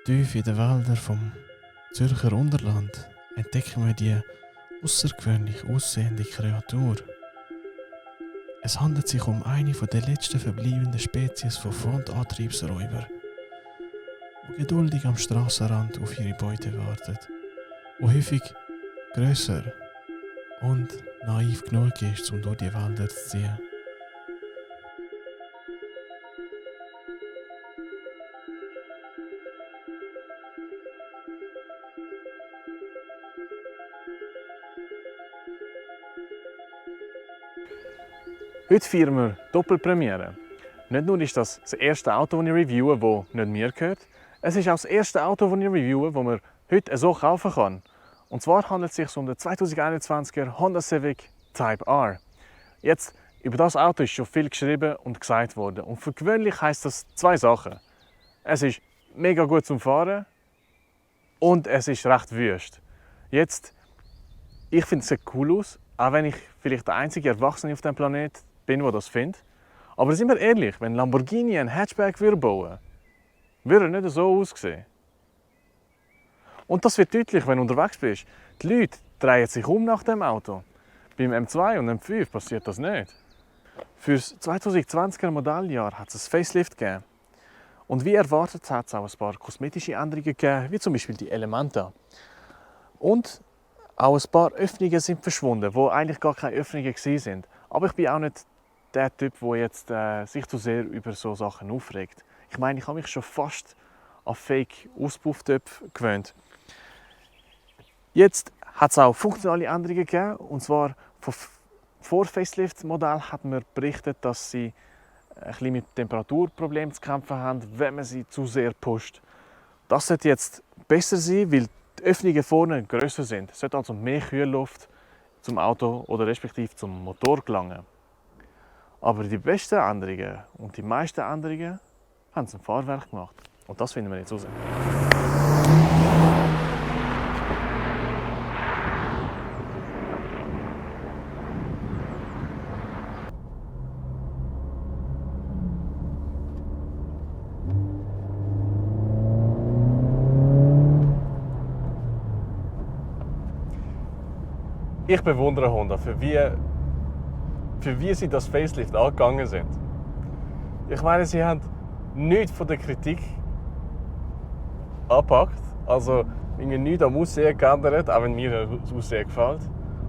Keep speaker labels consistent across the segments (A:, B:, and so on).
A: Tief in den Wäldern vom Zürcher Unterland entdecken wir die außergewöhnlich aussehende Kreatur. Es handelt sich um eine der letzten verbleibenden Spezies von Frontantriebsräubern, die geduldig am Strassenrand auf ihre Beute wartet, die häufig grösser und naiv genug ist, um durch die Wälder zu ziehen.
B: Heute feiern wir Doppelpremiere. Nicht nur ist das erste Auto, das ich reviewe, das nicht mir gehört, es ist auch das erste Auto, das ich reviewe, das man heute so kaufen kann. Und zwar handelt es sich um den 2021er Honda Civic Type R. Jetzt, über das Auto ist schon viel geschrieben und gesagt worden. Und für gewöhnlich heisst das zwei Sachen. Es ist mega gut zum Fahren und es ist recht wüst. Jetzt, ich finde es sieht cool aus, auch wenn ich vielleicht der einzige Erwachsene auf diesem Planeten bin, der das findet. Aber sind wir ehrlich, wenn Lamborghini einen Hatchback bauen würde er nicht so aussehen. Und das wird deutlich, wenn du unterwegs bist. Die Leute drehen sich um nach dem Auto. Beim M2 und M5 passiert das nicht. Für das 2020er Modelljahr hat es ein Facelift gegeben. Und wie erwartet hat es auch ein paar kosmetische Änderungen gegeben, wie zum Beispiel die Elementa. Und auch ein paar Öffnungen sind verschwunden, wo eigentlich gar keine Öffnungen waren. Aber ich bin auch nicht der Typ, der jetzt sich zu sehr über so Sachen aufregt. Ich meine, ich habe mich schon fast an Fake-Auspufftöpfe gewöhnt. Jetzt hat es auch funktionale Änderungen gegeben. Und zwar vor Facelift-Modell hat man berichtet, dass sie ein bisschen mit Temperaturproblemen zu kämpfen haben, wenn man sie zu sehr pusht. Das sollte jetzt besser sein, weil die Öffnungen vorne grösser sind. Es sollte also mehr Kühlluft zum Auto oder respektive zum Motor gelangen. Aber die besten Änderungen und die meisten Änderungen haben sie im Fahrwerk gemacht. Und das finden wir jetzt raus. Ich bewundere Honda für wie sie das Facelift angegangen sind. Ich meine, sie haben nichts von der Kritik angepackt. Also nichts am Aussehen geändert, auch wenn mir das Aussehen gefällt.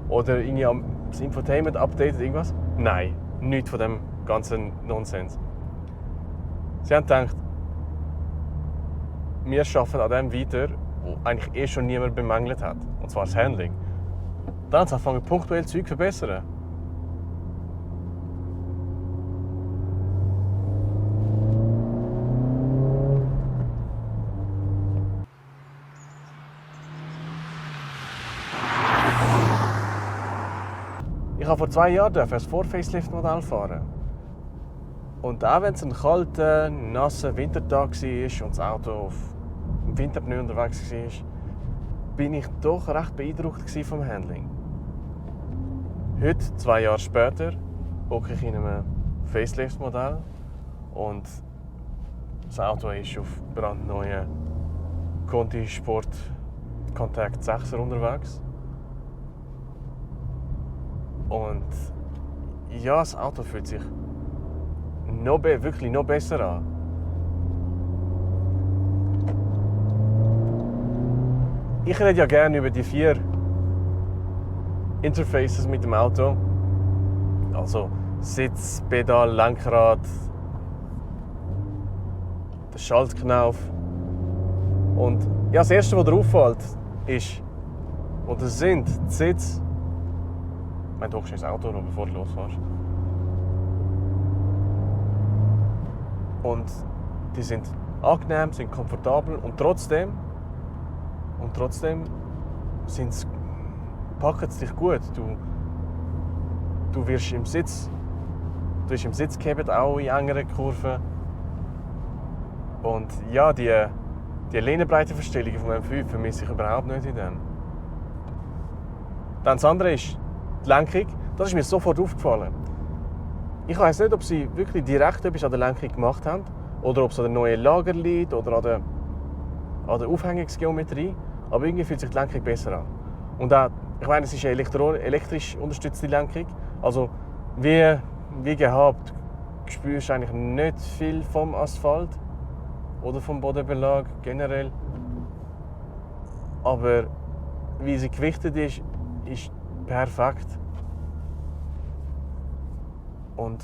B: Oder das Infotainment updated irgendwas. Nein, nichts von dem ganzen Nonsens. Sie haben gedacht, wir arbeiten an dem weiter, was eigentlich schon niemand bemängelt hat. Und zwar das Handling. Dann haben sie angefangen, punktuell Zeug zu verbessern. Ich habe vor 2 Jahren ein Vor-Facelift-Modell fahren. Und auch wenn es ein kalter, nasser Wintertag war und das Auto auf dem Winterpneu unterwegs war, bin ich doch recht beeindruckt vom Handling. Heute, 2 Jahre später, hocke ich in einem Facelift-Modell und das Auto ist auf brandneuen Conti Sport Contact 6er unterwegs. Und ja, das Auto fühlt sich wirklich noch besser an. Ich rede ja gerne über die 4 Interfaces mit dem Auto. Also Sitz, Pedal, Lenkrad, der Schaltknauf. Und ja, das erste, was dir auffällt, ist, oder sind die Sitze. Ich meine, du hockst ins Auto, bevor du losfährst. Und die sind angenehm, sind komfortabel und trotzdem packen sie dich gut. Du wirst im Sitz gehabt, auch in engeren Kurven. Und ja, die Lehnenbreitenverstellungen vom M5 vermisse ich überhaupt nicht in dem. Dann das andere ist, die Lenkung, das ist mir sofort aufgefallen. Ich weiß nicht, ob sie wirklich direkt etwas an der Lenkung gemacht haben oder ob es an der neuen Lager liegt oder an der Aufhängungsgeometrie, aber irgendwie fühlt sich die Lenkung besser an. Und auch, ich meine, es ist eine elektrisch unterstützte Lenkung, also wie gehabt, spürst du eigentlich nicht viel vom Asphalt oder vom Bodenbelag generell, aber wie sie gewichtet ist perfekt. Und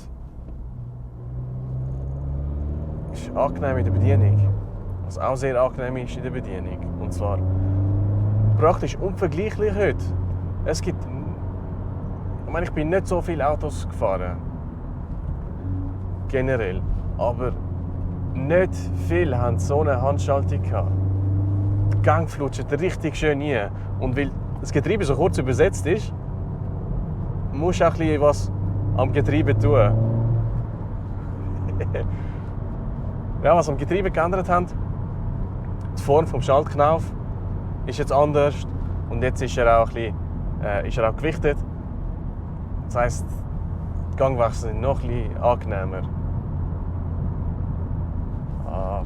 B: ist angenehm in der Bedienung. Was auch sehr angenehm ist in der Bedienung. Und zwar praktisch unvergleichlich heute. Es gibt, ich bin nicht so viele Autos gefahren. Generell. Aber nicht viele haben so eine Handschaltung gehabt. Der Gang flutscht richtig schön rein. Und weil das Getriebe so kurz übersetzt ist, musst du auch ein bisschen was am Getriebe tun. Ja, was am Getriebe geändert haben, die Form des Schaltknauf ist jetzt anders und jetzt ist er auch gewichtet. Das heisst, die Gangwechsel sind noch ein bisschen angenehmer. Ach,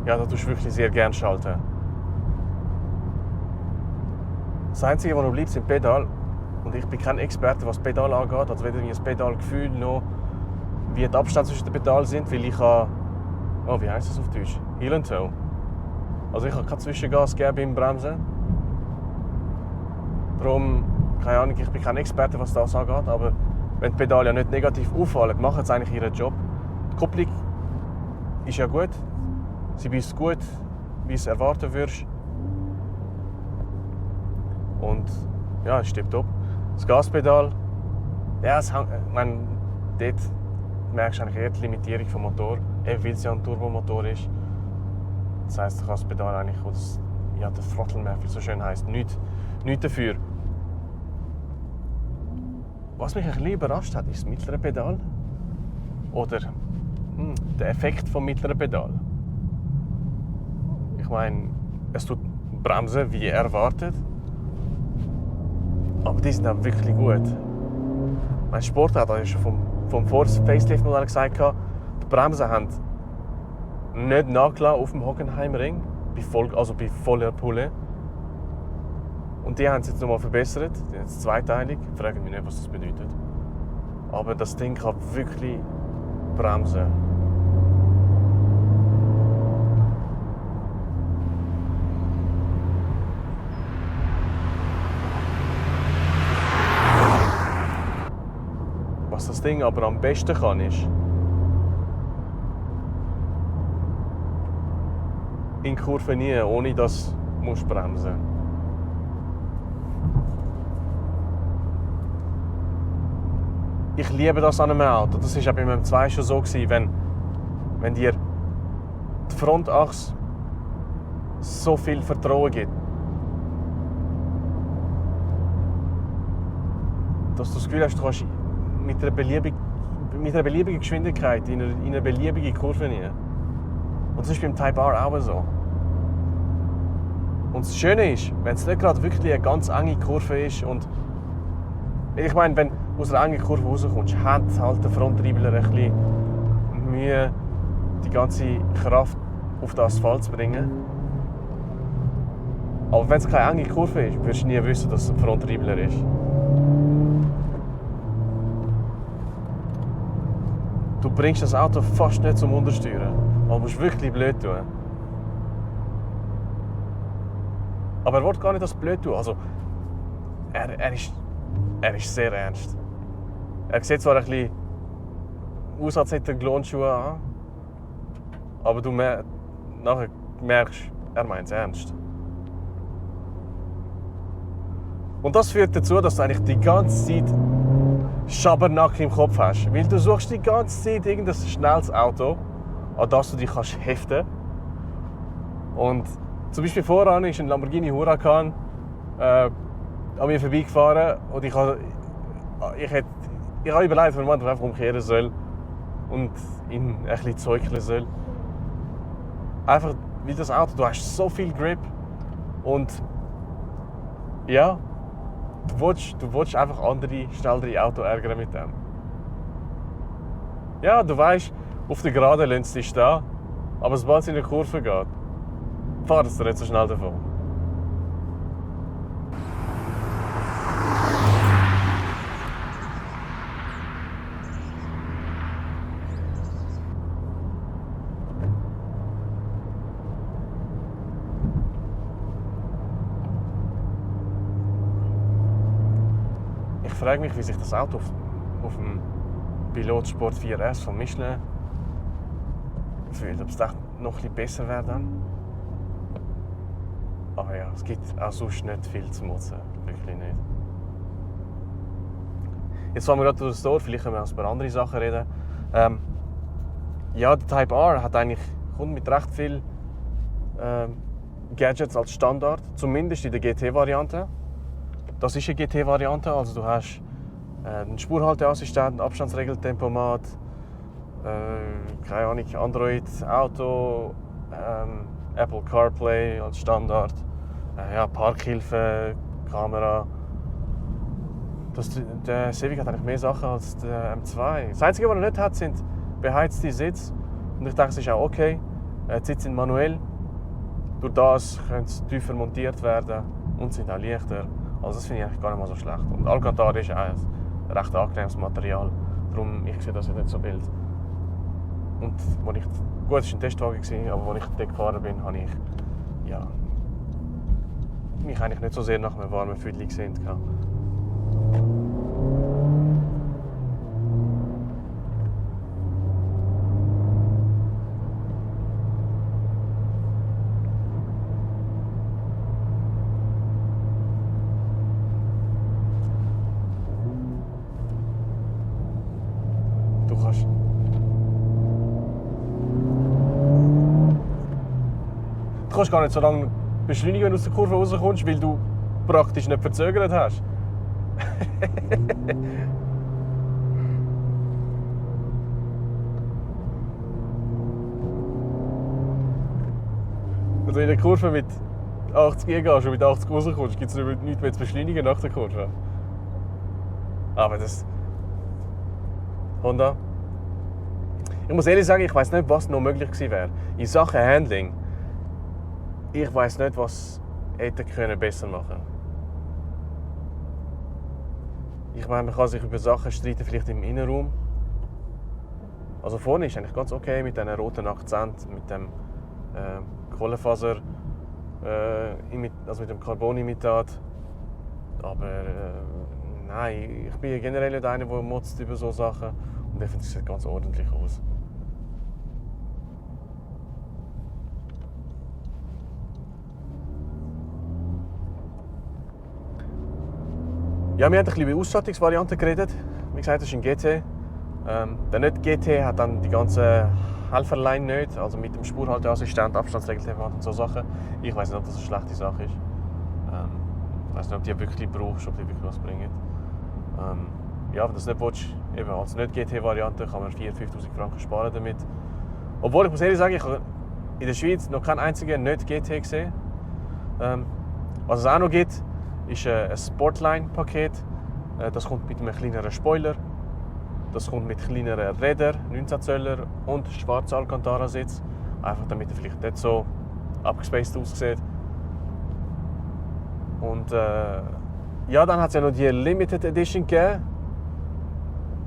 B: ja, da tust du wirklich sehr gerne schalten. Das Einzige, was noch bleibt, sind Pedal. Und ich bin kein Experte, was Pedal angeht. Also weder wie ein Pedalgefühl noch wie die Abstände zwischen den Pedalen sind, weil ich habe... Oh, wie heisst das auf Deutsch? Heel and Toe. Also ich habe kein Zwischengas gegeben beim Bremsen. Darum, keine Ahnung, ich bin kein Experte, was das angeht. Aber wenn die Pedale ja nicht negativ auffallen, machen sie eigentlich ihren Job. Die Kupplung ist ja gut. Sie bist gut, wie es erwarten würdest. Und ja, es stimmt top. Das Gaspedal, ja, dort merkst du eigentlich eher die Limitierung vom Motor, weil es ja ein Turbomotor ist. Das heisst, das Gaspedal eigentlich, oder der Throttle mehr, wie es so schön heisst, nichts dafür. Was mich ein bisschen überrascht hat, ist das mittlere Pedal. Oder der Effekt vom mittleren Pedal. Ich meine, es tut bremsen wie erwartet. Aber die sind auch wirklich gut. Mein Sportauto hat schon vom Facelift-Modell gesagt, die Bremsen haben nicht nachgelassen auf dem Hockenheimring, bei voller Pulle. Und die haben sie jetzt nochmal verbessert. Die sind jetzt zweiteilig. Ich frage mich nicht, was das bedeutet. Aber das Ding kann wirklich bremsen. Was das Ding aber am besten kann, ist in Kurven nie, ohne dass du bremsen musst. Ich liebe das an einem Auto. Das war auch bei meinem 2 schon so, wenn dir die Frontachse so viel Vertrauen gibt, dass du das Gefühl hast, du kannst mit einer beliebigen Geschwindigkeit in eine beliebige Kurve rein. Und das ist beim Type R auch so. Und das Schöne ist, wenn es nicht gerade wirklich eine ganz enge Kurve ist und ich meine, wenn du aus einer engen Kurve rauskommst, hat halt der Fronttriebler ein bisschen Mühe, die ganze Kraft auf den Asphalt zu bringen. Aber wenn es keine enge Kurve ist, wirst du nie wissen, dass es ein Fronttriebler ist. Du bringst das Auto fast nicht zum Untersteuern. Man muss wirklich blöd tun. Aber er will gar nicht das blöd tun. Also, er ist sehr ernst. Er sieht zwar ein bisschen aus, als hätte er Glonschuhe an, aber du nachher merkst, er meint es ernst. Und das führt dazu, dass du eigentlich die ganze Zeit Schabernack im Kopf hast. Weil du suchst die ganze Zeit irgendein schnelles Auto, an das du dich heften kannst. Und zum Beispiel voran ist ein Lamborghini Huracan an mir vorbeigefahren und ich habe überlegt, ob man einfach umkehren soll und ihn ein bisschen zeugeln soll. Einfach, weil das Auto, du hast so viel Grip und ja, du willst einfach andere, schnellere Autos ärgern mit dem. Ja, du weißt, auf der Geraden lässt sie stehen, aber sobald es in eine Kurve geht, fahr es dir nicht so schnell davon. Ich frage mich, wie sich das Auto auf dem Pilot Sport 4S von Michelin fühlt. Ob es noch ein bisschen besser wäre dann. Aber ja, es gibt auch sonst nicht viel zu motzen. Wirklich nicht. Jetzt fahren wir gerade durch das Dorf, vielleicht können wir auch über andere Sachen reden. Ja, der Type R kommt mit recht viel Gadgets als Standard, zumindest in der GT-Variante. Das ist eine GT-Variante, also du hast einen Spurhalteassistent, Abstandsregeltempomat, keine Ahnung, Android Auto, Apple CarPlay als Standard, ja, Parkhilfe, Kamera. Der Civic hat eigentlich mehr Sachen als der M2. Das Einzige, was er nicht hat, sind beheizte Sitze. Und ich denke, es ist auch okay. Die Sitze sind manuell. Durch das können sie tiefer montiert werden und sind auch leichter. Also das finde ich eigentlich gar nicht mal so schlecht. Und Alcantara ist auch ein recht angenehmes Material. Darum ich sehe das nicht so wild. Und gut, es war ein Testwagen, aber als ich dort gefahren bin, habe ich mich eigentlich nicht so sehr nach einem warmen Füdli gesehnt. Du kannst gar nicht so lange beschleunigen, wenn du aus der Kurve rauskommst, weil du praktisch nicht verzögert hast. Wenn du in der Kurve mit 80 gehst und mit 80 rauskommst, gibt es nichts mehr zu beschleunigen nach der Kurve. Aber das... Honda. Ich muss ehrlich sagen, ich weiß nicht, was noch möglich gewesen wäre. In Sachen Handling. Ich weiß nicht, was hätte besser machen können. Ich meine, man kann sich über Sachen streiten, vielleicht im Innenraum. Also vorne ist eigentlich ganz okay mit diesem roten Akzent, mit dem Kohlenfaser, also mit dem Carbonimitat. Aber nein, ich bin generell nicht einer, der motzt über solche Sachen. Und ich finde, es sieht ganz ordentlich aus. Ja, wir haben ein bisschen über Ausstattungsvarianten geredet. Wie gesagt, das ist ein GT. Der nicht GT hat dann die ganzen Helferlein nicht, also mit dem Spurhalteassistent, Abstandsregeltempomat und so Sachen. Ich weiß nicht, ob das eine schlechte Sache ist. Ich weiß nicht, ob die wirklich brauchst, ob die wirklich was bringen. Ja, wenn du das nicht willst, eben als nicht GT-Variante kann man 4'000–5'000 Franken sparen damit. Obwohl, ich muss ehrlich sagen, ich habe in der Schweiz noch keinen einzigen nicht GT gesehen. Was es auch noch gibt, ist ein Sportline-Paket. Das kommt mit einem kleineren Spoiler. Das kommt mit kleineren Rädern, 19 Zöller und schwarzen Alcantara-Sitz. Einfach damit er vielleicht nicht so abgespaced aussieht. Und ja, dann hat es ja noch die Limited Edition gegeben,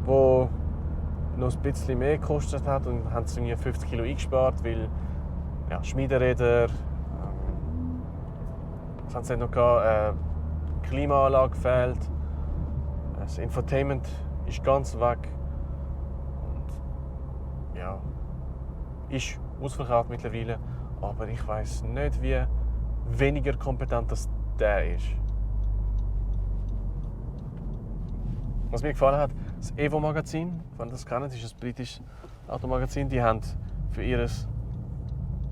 B: die noch ein bisschen mehr gekostet hat und haben sie 50 Kilo eingespart, weil ja, Schmiederäder, was haben sie noch gehabt? Klimaanlage fehlt, das Infotainment ist ganz weg und ja, ist ausverkauft mittlerweile, aber ich weiß nicht, wie weniger kompetent das der ist. Was mir gefallen hat, das Evo-Magazin, wenn ihr das kennt, ist ein britisches Automagazin, die haben für ihr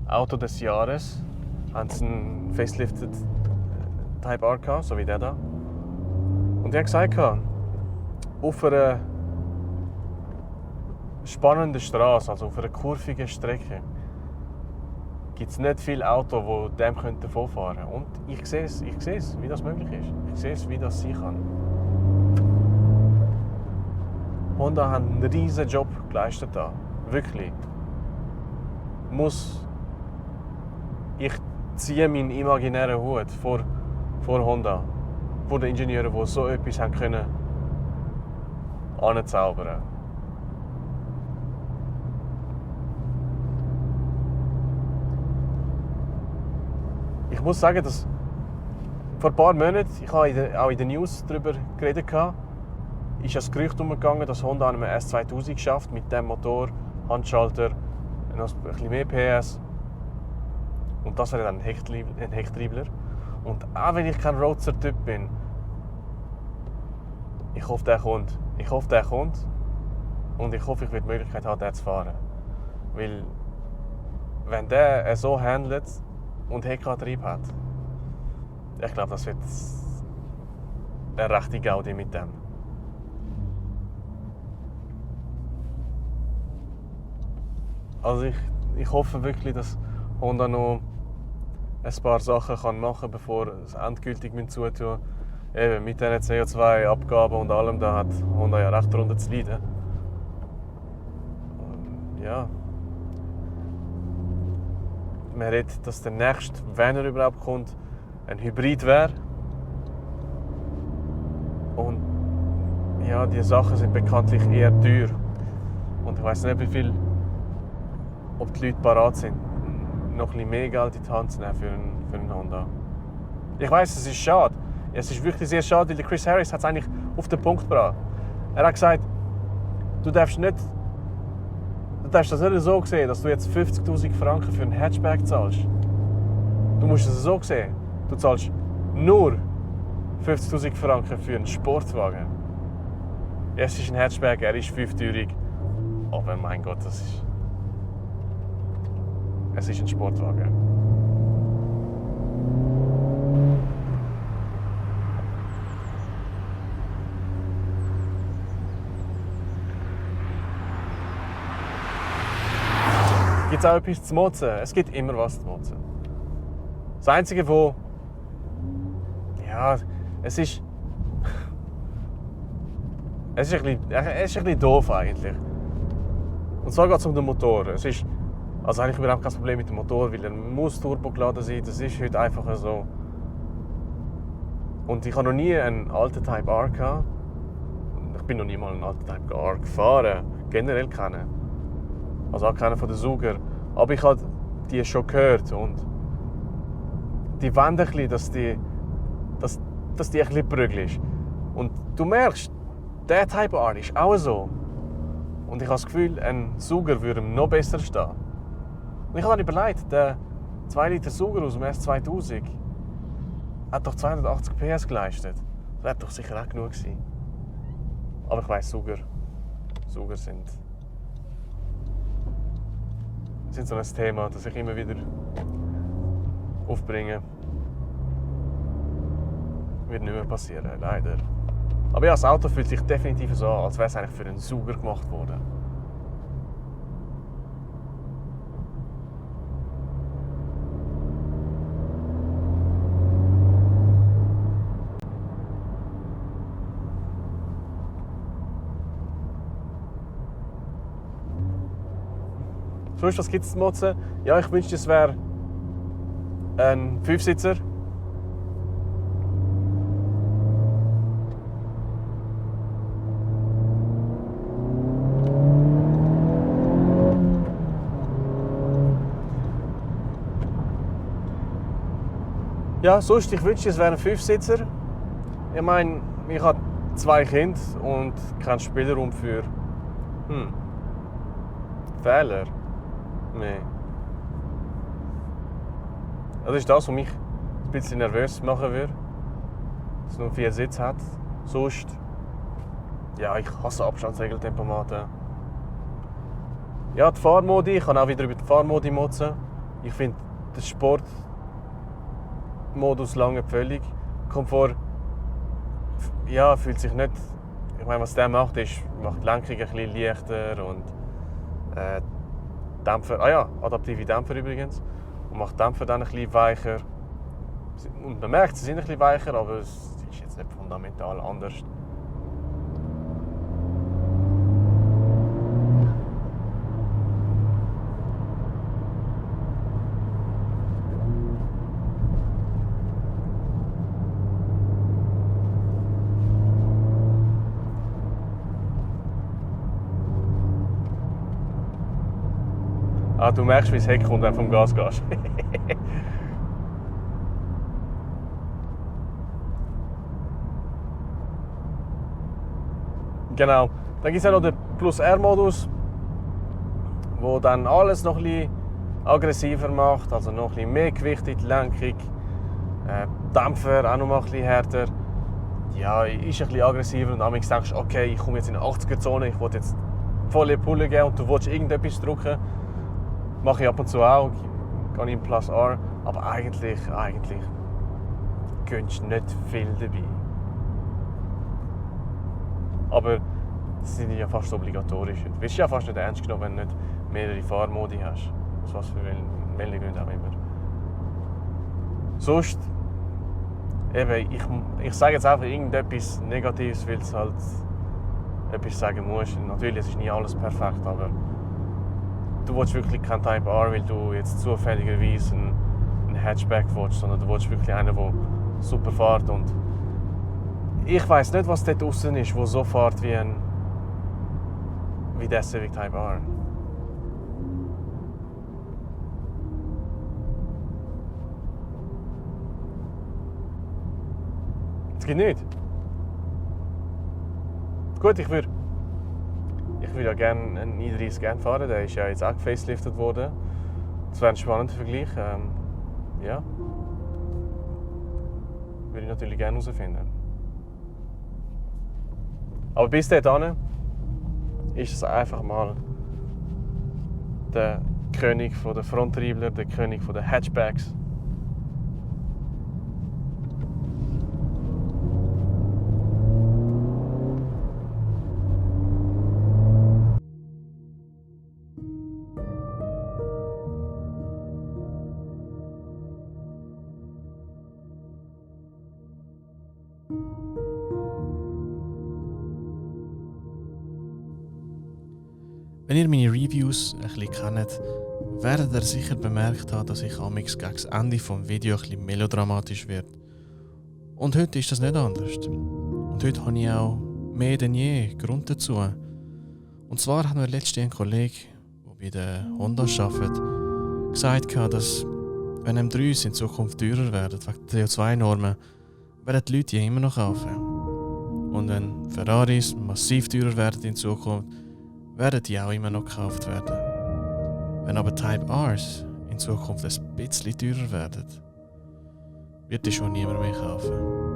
B: Auto des Jahres haben sie einen facelifted Type R gehabt, so wie der da. Und die haben gesagt, auf einer spannenden Straße, also auf einer kurvigen Strecke, gibt es nicht viele Autos, die dem davonfahren können. Und ich sehe es, wie das möglich ist. Ich sehe es, wie das sein kann. Honda hat einen riesen Job geleistet da. Wirklich. Ich ziehe meinen imaginären Hut vor Honda. Vor den Ingenieuren, die so etwas haben können anzaubern. Ich muss sagen, dass vor ein paar Monaten, ich habe auch in den News darüber geredet, ist das Gerücht umgegangen, dass Honda an einem S2000 schafft mit dem Motor, Handschalter, noch ein bisschen mehr PS. Und das wäre dann ein Hecktriebler. Und auch wenn ich kein Roadster-Typ bin, ich hoffe, der kommt. Und ich hoffe, ich werde die Möglichkeit haben, den zu fahren. Weil, wenn der so handelt und Heckantrieb hat, ich glaube, das wird eine rechte Gaudi mit dem. Also ich hoffe wirklich, dass Honda noch ein paar Sachen machen kann, bevor es endgültig zutun. Eben, mit diesen CO2-Abgaben und allem, da hat Honda ja recht darunter zu leiden. Und ja. Man redet, dass der nächste, wenn er überhaupt kommt, ein Hybrid wäre. Und ja, die Sachen sind bekanntlich eher teuer. Und ich weiß nicht, ob die Leute parat sind, noch ein bisschen mehr Geld in die Hand zu nehmen für einen Honda. Ich weiss, es ist schade. Es ist wirklich sehr schade, weil der Chris Harris hat es eigentlich auf den Punkt gebracht. Er hat gesagt, du darfst das nicht so sehen, dass du jetzt 50'000 Franken für einen Hatchback zahlst. Du musst es so sehen. Du zahlst nur 50'000 Franken für einen Sportwagen. Es ist ein Hatchback, er ist 5-türig. Aber mein Gott, es ist ein Sportwagen. Gibt es auch etwas zu motzen? Es gibt immer was zu motzen. Das Einzige, wo... Ja, es ist ein bisschen doof eigentlich. Und zwar geht es um den Motor. Also eigentlich überhaupt kein Problem mit dem Motor, weil er muss turbogeladen sein. Das ist heute einfach so. Und ich habe noch nie einen alten Type R gehabt. Ich bin noch nie mal einen alten Type R gefahren. Generell keinen. Also auch keiner von den Sauger. Aber ich habe die schon gehört. Und die wollen ein bisschen, dass die ein bisschen prügel ist. Und du merkst, der Type R ist auch so. Und ich habe das Gefühl, ein Sauger würde ihm noch besser stehen. Und ich habe dann überlegt, der 2 Liter Sauger aus dem S2000 hat doch 280 PS geleistet. Das wäre doch sicher auch genug gewesen. Aber ich weiss, Sauger sind so ein Thema, das ich immer wieder aufbringe. Wird nicht mehr passieren, leider. Aber ja, das Auto fühlt sich definitiv so an, als wäre es eigentlich für einen Sauger gemacht worden. Sonst, was gibt es zu motzen? Ja, ich wünschte, es wäre ein 5-Sitzer. Ja, sonst, ich wünschte, es wäre ein 5-Sitzer. Ich meine, ich habe 2 Kinder und keinen Spielraum für Fehler. Nein. Das ist das, was mich ein bisschen nervös machen würde. Dass es nur 4 Sitze hat. Sonst, ja, ich hasse Abstandsregeltempomaten. Ja, die Fahrmodi, ich kann auch wieder über die Fahrmodi motzen. Ich finde, der Sport Modus lange völlig. Komfort, ja, fühlt sich nicht... Ich meine, was der macht, ist, macht die Lenkung ein bisschen leichter und Dämpfer, adaptive Dämpfer übrigens, und macht die Dämpfer dann ein bisschen weicher. Und man merkt, sie sind ein bisschen weicher, aber es ist jetzt nicht fundamental anders. Du merkst, wie das Heck kommt, wenn du vom Gas gehst. Genau. Dann gibt es auch noch den Plus-R-Modus, der dann alles noch ein bisschen aggressiver macht, also noch ein bisschen mehr Gewicht in die Lenkung. Dämpfer auch noch mal ein bisschen härter. Ja, ist ein bisschen aggressiver und manchmal denkst du, okay, ich komme jetzt in eine 80er-Zone, ich will jetzt volle Pulle geben und du willst irgendetwas drücken. Mache ich ab und zu auch, gehe ich in Plus R, aber eigentlich gönnst du nicht viel dabei. Aber das sind ja fast obligatorisch. Du wirst ja fast nicht ernst genommen, wenn du nicht mehrere Fahrmodi hast. Aus was für welchen Gründen auch immer. Sonst, eben, ich sage jetzt einfach irgendetwas Negatives, weil es halt etwas sagen muss. Natürlich, es ist nie alles perfekt, aber du willst wirklich kein Type R, weil du jetzt zufälligerweise einen Hatchback willst, sondern du willst wirklich einen, der super fährt. Und ich weiss nicht, was dort draussen ist, der so fährt wie der Civic Type R. Es gibt nichts. Gut, ich würde ja gerne einen i30 gerne fahren, der ist ja jetzt auch gefaceliftet worden. Das wäre ein spannender Vergleich. Ja. Würde ich natürlich gerne herausfinden. Aber bis dahin ist es einfach mal der König der Fronttriebler, der König der Hatchbacks.
A: Wenn ihr meine Reviews ein bisschen kennt, werdet ihr sicher bemerkt haben, dass ich amigs gegen das Ende des Videos ein bisschen melodramatisch werde. Und heute ist das nicht anders. Und heute habe ich auch mehr denn je Grund dazu. Und zwar hat mir letztens ein Kollege, der bei der Honda arbeitet, gesagt, dass wenn M3s in Zukunft teurer werden, wegen der CO2-Normen, werden die Leute die immer noch kaufen. Und wenn Ferraris massiv teurer werden in Zukunft, werden die auch immer noch gekauft werden. Wenn aber Type Rs in Zukunft ein bisschen teurer werden, wird die schon niemand mehr kaufen.